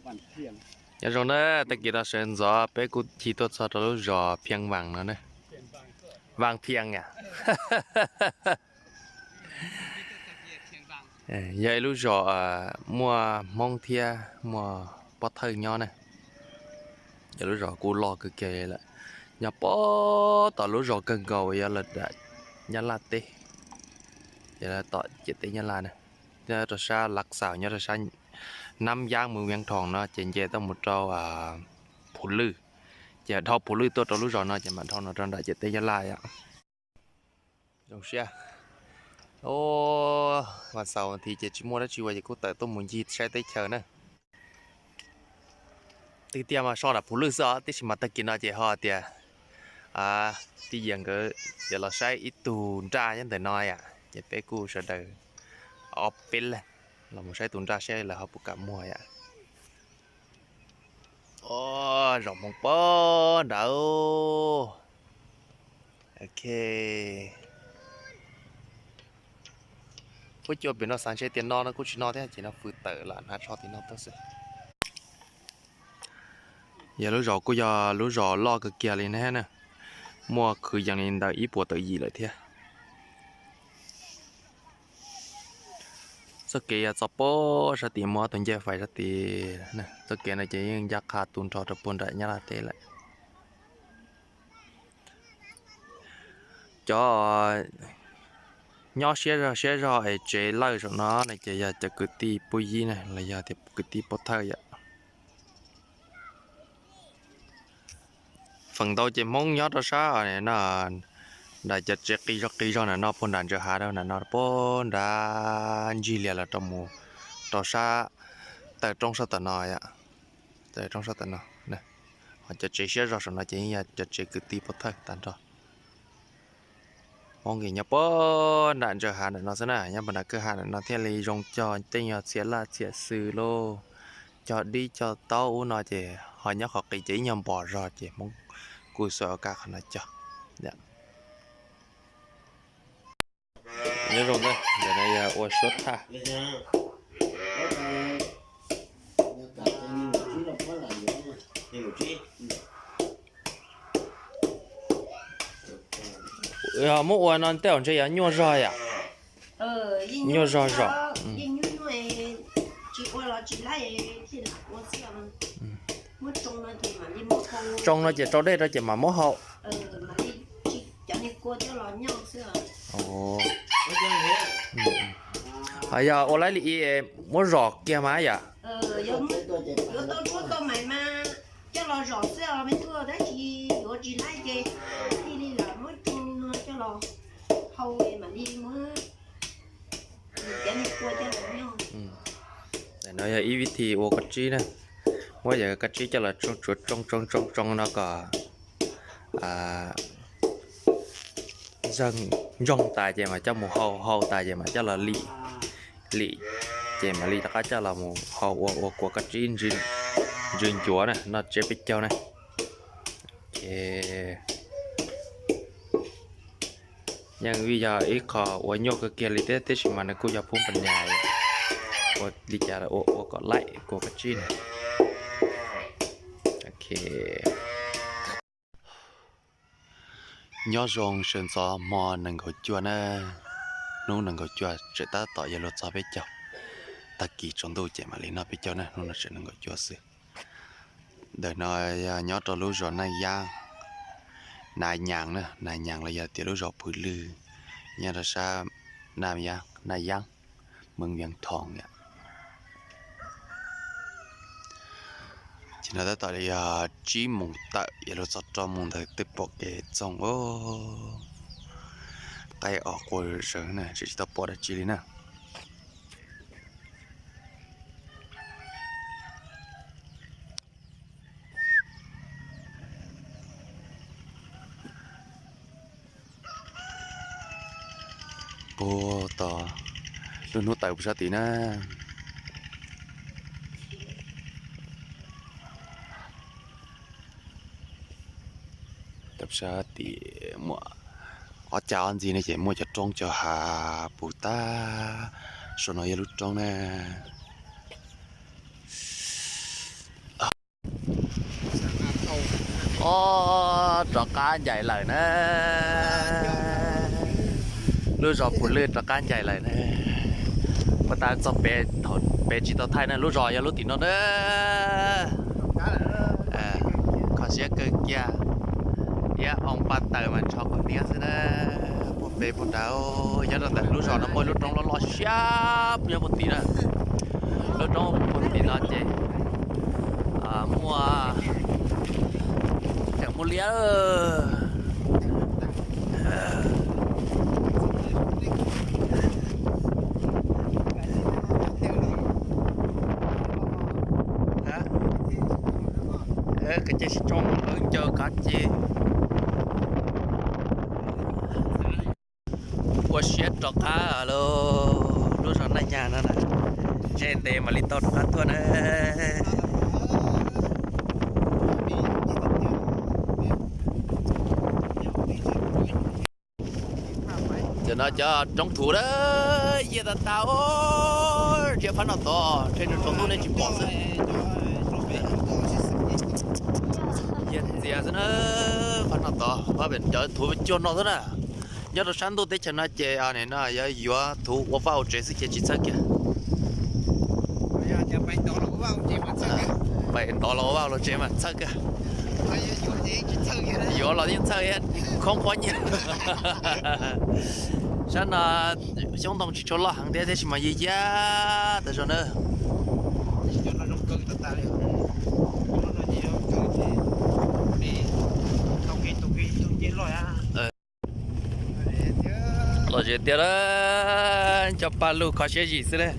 Nyob zoo na, tag kis no sawv ntxov peb kuj ci tuaj txog rau lub zos Phiaj Vaas no na. Vaas Phiaj a? Yog ib lub zos muaj Hmoob thiab muaj Pob Thawj nyob na. Yog lub zos kuj loj kawg kiag lawm. Nyob puag tom lub zos kawg nkaus yog lawm nram Nyab Laj teb, yog tom ciam teb Nyab Laj na. Nyob rau sab Lav Xaus, nyob rau sab Nab Yab, Moos Viav Thoom no ces nce tuaj mus rau Phu Lwj, ces dhau Phu Lwj tuaj rau lub zos no ces mam dhau no rau nram ciam teb Nyab Laj yom. Zoo siab. Vas xaus thiv ces tsis muaj dab tsi ua ces kuj tawm tuaj mus ncig saib teb chaws na. Twb tiag mas so nram Phu Lwj xwb os, tiam sis mas tag kis no ces ho tias tij Yias nkawd yuav los saib ib tug nraj nyob ntawm no yom, ces peb kuj sawv daws ob peb leeg los mus saib tus nraj seb lawv ho puas kam muag yom. Zaum hmoov pog nrad. Ok. Huab cua pem no xav ntshe tias no no kuj tsis no thiab ces no fws tawm lam hnav tsho tim no tuaj xwb. Yog lub zos kuj yog lub zos loj kawg kiag li na. Muaj kwv yees li ntawm ib puas tawm yim lawm thiab. Txoj kev yog txog pem sab tim muaj tus ncej fais sab tid. Txoj kev no ces yeej ncaj qha tu nrho rau puag nram Nyab Laj teb lawm. Cov nyob siab zog siab zog es tsev lawj saum no no ces yog cov kwv tij Pub Yib na los yog tias kwv tij Pub Thawj yom. Feem ntau ces Hmoob nyob rau sab no, nram cov tsev qis zog qis zog ntawm no puag nram ntsaws hav rau ntawm no puag nrad ntsig lias los rau mus rau sab taw roob sab tom no yom. Taw roob sab tom no. Ho cov tsev siab zog saum no ces yeej yog cov tsev kwv tij Pub Thawj tag nrho. Hmoob nkees nyob puag nram ntsaws hav ntawm no xwb na, nyob puag nram kwj ha ntawm no thiaj li zoo cog tej nyuag txhiab laj txhiab xwm lauj, cog dib cog taub ub no ces ho nyob qhov qis ces ib nyuag npos zog ces Hmoob kuj xuas ua kaj qhov no cog. Nyob zoo na, ntawm no yog ua suab thaj. Muab ua no tej zaum ntshe yuav nyuaj zog yom? Nyuaj zog zom. Tsoo no ces rau dej rau ces mam muab hau. Ho yog ua laib li muab zom kiag mas yom? No yog ib vib thi ua kab tsib na. Muab yam kab tsib coj los tsoo, tsuav tsoo tsoo tsoo tsoo no kom ntsoog tas ces mam coj mus hau, hau tas ces mam coj los lim, lim ces mam li rov qab coj los mus hau ua ua kua kab tsib ntsws ncuav na, noj tsiab peb caug na. Yeej vim yog ib qho uas nyuaj kawg kiag li thiab, tiam sis mas nws kuj yog phub npas nyas ua li cas ua ua kom laim kua kab tsib na. Nyob zoo sawv ntxov hmo nees nkaum cuaj na, hnub nees nkaum cuaj tseem tab tom yuav luag txog peb caug, tag kis tsaus ntuj ces mam li noj peb caug na, hnub no tseem nees nkaum cuaj xwb. Ntawm no yog nyob rau lub zos Naj Yab, Naj Yab na, Naj Yab los yog tias lub zos Phwm Lwj, nyob rau sab Naj Yab, Naj Yab, Moos Viav Thoom yom. Ces no tab tom li yog tsib moos tawm yuav luag txog rau moos ntawd twb pom kev txoog, qaib os quas zawg na, tseem tsis tau pom dab tsi li na. Puag tom lub hnub tawm puag sab tid na. Tom sab tid muaj ob cag ob ntxig no ces muaj cov roob cov hav puv tag. Saum no yog lub roob na. Os, rov qab ncaim lawm na. Lub zos Pus Lwj rov qab ncaim lawm na. Puag ta txog pem thaum pem tsis tau thaij na, lub zos yog lub tim no na. Kho siab kawg kiag. Thiab oo paj taws mas ntsho kom niab xwb na. Puag pem puag nrad, nyob rau ntawm lub zos no muaj lub roob loj loj siab nyob puag tim na. Lub roob puag tim no ces muaj cov muaj liab. Kav ces sib tsoo lawv ncaws kav ces. Ua siab rov qab lub zos Naj Nyag no na, ntshe ntev mam li tau rov qab tuaj na. Tam no cov roob thuv na, yiag tas tas, tsiab phab no tod, ntshe nws tsaus ntuj nej tsis pom xwb. Yiag txias xwb na, phab no tod, phab pem cov thuv cuag no xwb na. Nyob rau sab ntuj teb chaws no ces no yuav yuav thuv ua vaj ua tsev xwb ces tsis txhawj kiag. Pais ntov los ua vaj los tsev mas txhawj kiag. Yuav los yeej txhawj, khoob qhuab nyiaj. Sab no xyoob ntoo tsis tshua loj heev thiab, tab sis mas yig yaj tas zog na. Lom zem tiag, cov paj lug kho siab zim xwb na.